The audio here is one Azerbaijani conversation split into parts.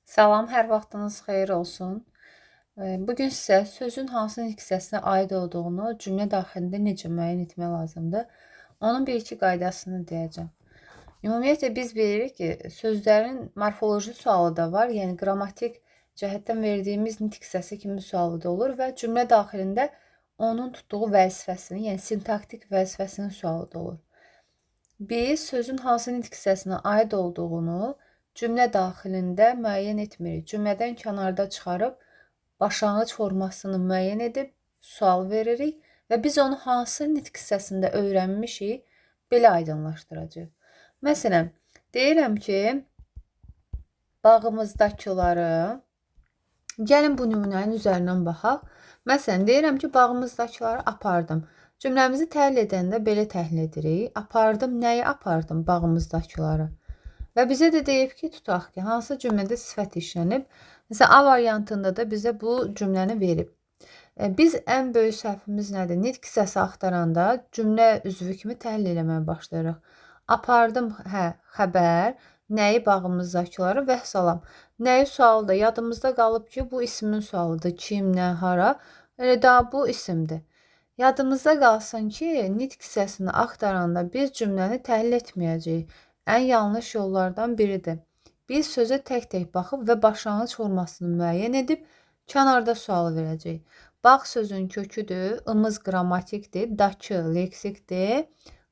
Salam, hər vaxtınız xeyir olsun. Bugün sizə sözün hansı nitq hissəsinə aid olduğunu cümlə daxilində necə müəyyən etmək lazımdır, onun bir-iki qaydasını deyəcəm. Ümumiyyətlə, biz bilirik ki, sözlərin morfoloji sualı da var, yəni qrammatik cəhətdən verdiyimiz nitq hissəsi kimi sualı da olur və cümlə daxilində onun tutduğu vəzifəsini, yəni sintaktik vəzifəsinin sualı da olur. Biz sözün hansı nitq hissəsinə aid olduğunu cümlə daxilində müəyyən etmirik. Cümlədən kənarda çıxarıb başlanğıc formasını müəyyən edib sual veririk və biz onu hansı nitq hissəsində öyrənmişik, belə aydınlaşdıracağıq. Məsələn, deyirəm ki, bağımızdakıları, gəlin bu nümunənin üzərindən baxaq. Məsələn, deyirəm ki, bağımızdakıları apardım. Cümləmizi təhlil edəndə belə təhlil edirik. Apardım, nəyi apardım? Bağımızdakıları. Və bizə də deyib ki, tutaq ki, hansı cümlədə sifət işlənib. Məsələn, A variantında da bizə bu cümləni verib. Biz ən böyük səhvimiz nədir? Nitq hissəsi axtaranda cümlə üzvü kimi təhlil eləməyə başlayırıq. Apardım, hə, xəbər, nəyi bağımızdakıları və salam. Nəyi sualı da yadımızda qalıb ki, bu ismin sualıdır. Kim, nə, hara? Elə daha bu isimdir. Yadımızda qalsın ki, nitq hissəsini axtaranda biz cümləni təhlil etməyəcəyik. Ən yanlış yollardan biridir. Biz sözə tək-tək baxıb və başlanğıc formasını müəyyən edib kənarda sualı verəcəyik. Bağ sözün köküdür, ımız qrammatikdir, dakı leksikdir,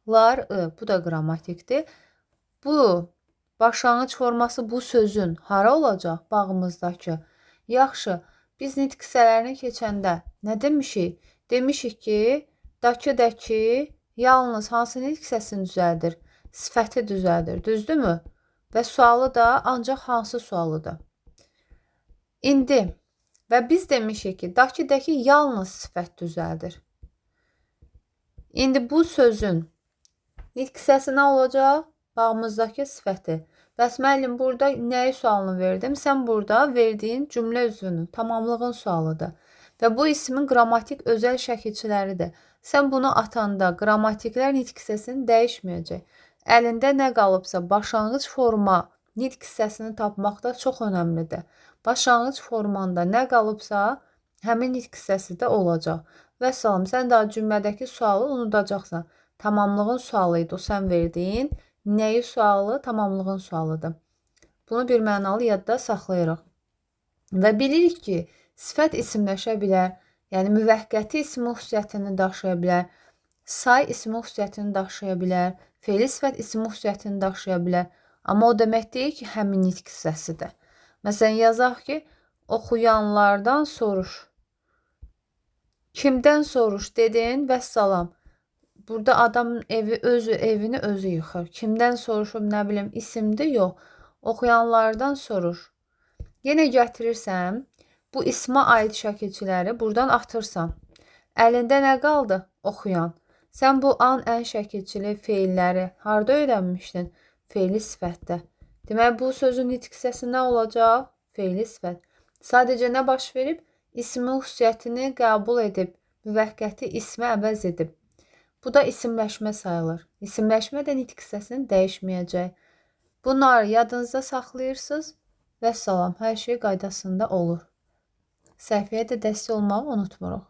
lar, ı, bu da qrammatikdir. Bu başlanğıc forması bu sözün hara olacaq? Bağımızdakı. Yaxşı, biz nitq hissələrinə keçəndə nə demişik? Demişik ki, dakı, dəki yalnız hansı nitq hissəsini düzəldir? Sifəti düzəldir, düzdürmü? Və sualı da ancaq hansı sualıdır? İndi və biz demişik ki, dakı, dəki yalnız sifət düzəldir. İndi bu sözün nitq hissəsi nə olacaq? Bağımızdakı sifəti. Bəs müəllim, burada nəyi sualını verdim? Sən burada verdiyin cümlə üzvünün, tamamlığın sualıdır. Və bu ismin qrammatik özəl şəkilçiləridir. Sən bunu atanda qrammatiklər nitq hissəsini dəyişməyəcək. Əlində nə qalıbsa başlanğıc forma nitq hissəsini tapmaqda çox önəmlidir. Başlanğıc formanda nə qalıbsa həmin nitq hissəsi də olacaq. Vəssalam, sən daha cümlədəki sualı unudacaqsan. Tamamlığın sualı idi o sən verdiyin. Nəyi sualı? Tamamlığın sualıdır. Bunu bir mənalı yadda saxlayırıq. Və bilirik ki, sifət isimləşə bilər. Yəni müvəqqəti ismi xüsusiyyətini daşıya bilər. Say ismi xüsusiyyətini daşıya bilər. Fe'li sifət ismi xüsusiyyətini daşıya bilər. Amma o demək deyil ki, həmin nitq hissəsidir. Məsələn, yazaq ki, oxuyanlardan soruş. Kimdən soruş dedin? Vəssalam. Burada adam evi özü evini özü yıxır. Kimdən soruşub, nə bilim, isimdir, yox. Oxuyanlardan soruş. Yenə gətirirsən, bu ismə aid şəkilçiləri buradan atırsan. Əlində nə qaldı? Oxuyan. Sən bu an, ən şəkilçili feilləri harda öyrənmişdin? Feili sifətdə. Deməli, bu sözün nitq hissəsi nə olacaq? Feili sifət. Sadəcə nə baş verib? İsmin xüsusiyyətini qəbul edib, müvəqqəti ismə əvəz edib. Bu da isimləşmə sayılır. İsimləşmə də nitq hissəsini dəyişməyəcək. Bunları yadınızda saxlayırsınız. Vəssalam, hər şey qaydasında olur. Səhifəyə də dəstək olmağı unutmuruq.